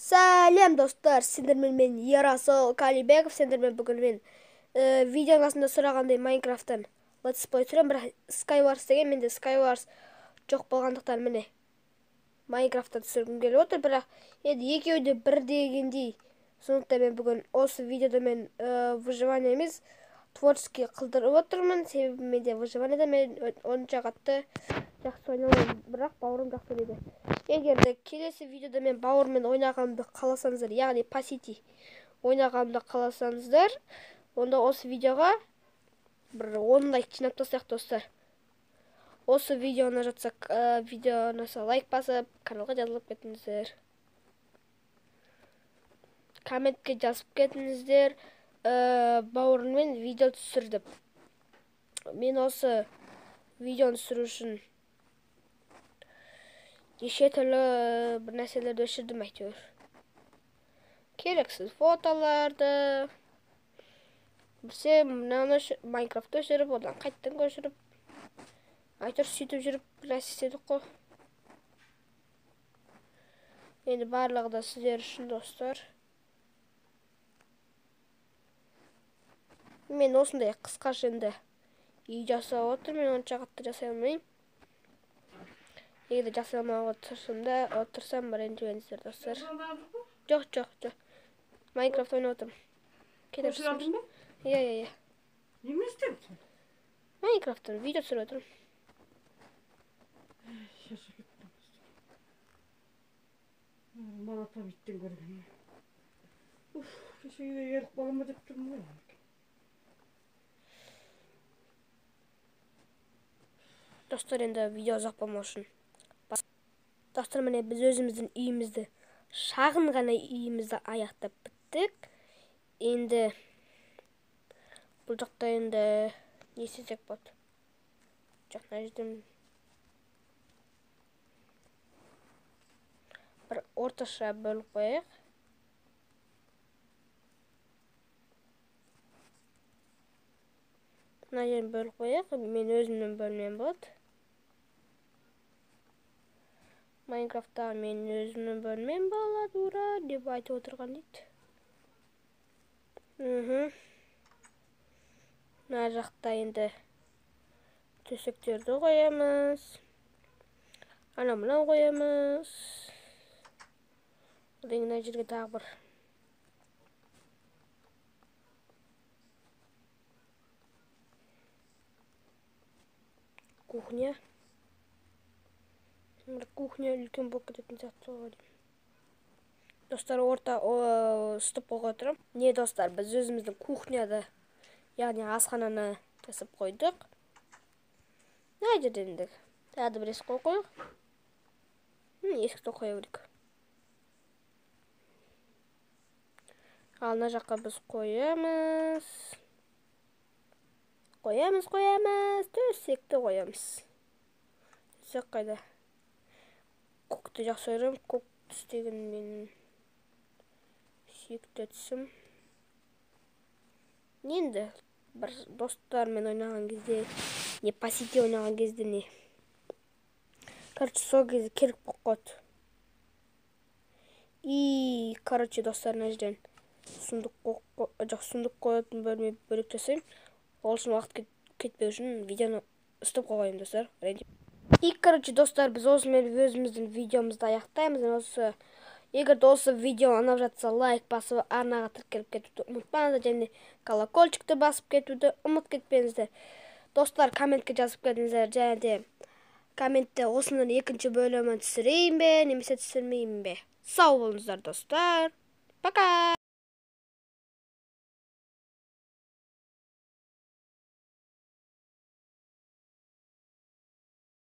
Сәлем достар, сендермен мен Ерасыл Калибеков, сендермен бүгін мен видеоның астында сұрағандай Майнкрафттан Let's Play түсіремін, бірақ Skywars деген менде Skywars жоқ болғандықтан міне Майнкрафттан түсіргім келіп отыр, бірақ енді екеуі де бір дегендей. Сондықтан мен бүгін осы видеода мен выживание емес, творческий қылдырып отырмын, себебі менде выживаниеда мен онша қатты жақсы ойнамаймын, бірақ бауырым жақсы ойнайды. Егер де келесі видеода мен бауырыммен ойнағанымды қаласаңыздар, яғни по сети ойнағанымды қаласаңыздар, онда осы видеоға бір 10 лайк жинап тастайық достар. Осы видеоны жатса, видеоны лайк басып, каналға жазылып кетіңіздер. Комментке жазып кетіңіздер, бауырыммен видео түсірдім. Мен осы видеоны түсіру үшін неше түрлі бір нәрселерді өшірдім әйтеуір. Керексіз фотоларды, бірсе мынаны Майнкрафтты өшіріп, одан қайттан көшіріп, әйтеуір сөйтіп жүріп бір нәрсе істедік қой. Енді барлығы да сіздер үшін достар. Мен осындай қысқаша енді үй жасап отырмын, мен онша қатты жасай алмаймын. Егер де жасай алмай отырсам, ренжімеңіздер достар. Жоқ, жоқ, жоқ. Майнкрафт ойнап отырмын. Кете Көшіре алдың ба? Иә, иә, иә. Немен істедің? Майнкрафттан видео түсіріп отырмын. Шаршап кеттім. Бала табиттен көрген. Уф, кешегіде еріп қалам ба деп тұрмын ғой. Достар, енді видео ұзақ болмау үшін. Достар, міне біз өзіміздің үйімізді, шағын ғана үйімізді аяқтап біттік. Енді бұл жақта енді не істесек болады? Жоқ, мына жерден бір орташа бөліп қояйық. Мына жерін бөліп қояйық. Мен өзімнің бөлмем болады. Майнкрафтта мен өзімнің бөлмем болады, ура, деп айтып отырған дейді. Мына жақта енді төсектерді қоямыз. Ана мынау қоямыз. Одан кейін мына жерге тағы бір кухня. Бір кухня үлкен болып кететін сияқты ғой деймін. Достар, стоп қойға отырамын. Не достар, біз өзіміздің кухняда, яғни асхананы жасап қойдық. Мына жерде енді тағы да бір есік қойып қояйық. Есікті қоя берейік. Ал мына жаққа біз қоямыз. Қоямыз, қоямыз, төсекті қоямыз. Төсек қайда? Көкті жақсы көремін, көк түс деген менің сүйікті түсім. Енді бір достармен ойнаған кезде, не по сети ойнаған кезде не. Сол кезде керек болып қалады. И, достар, мына жерден сундук жоқ, сундук қоятын бөлме бөлек жасаймын. Ол үшін уақыт кетпеу үшін видеоны стоп қойып қоямын, достар. Ренжіп. И, достар, біз осымен өзіміздің видеомызды аяқтаймыз. Егер де осы видео ұнап жатса, лайк басып, арнаға тіркеліп кетуді ұмытпаңыздар және колокольчикті басып кетуді ұмытып кетпеңіздер. Достар, комментке жазып кетіңіздер және де комментте осының екінші бөлімін түсірейін бе, немесе түсірмеймін бе. Сау болыңыздар, достар. Пока!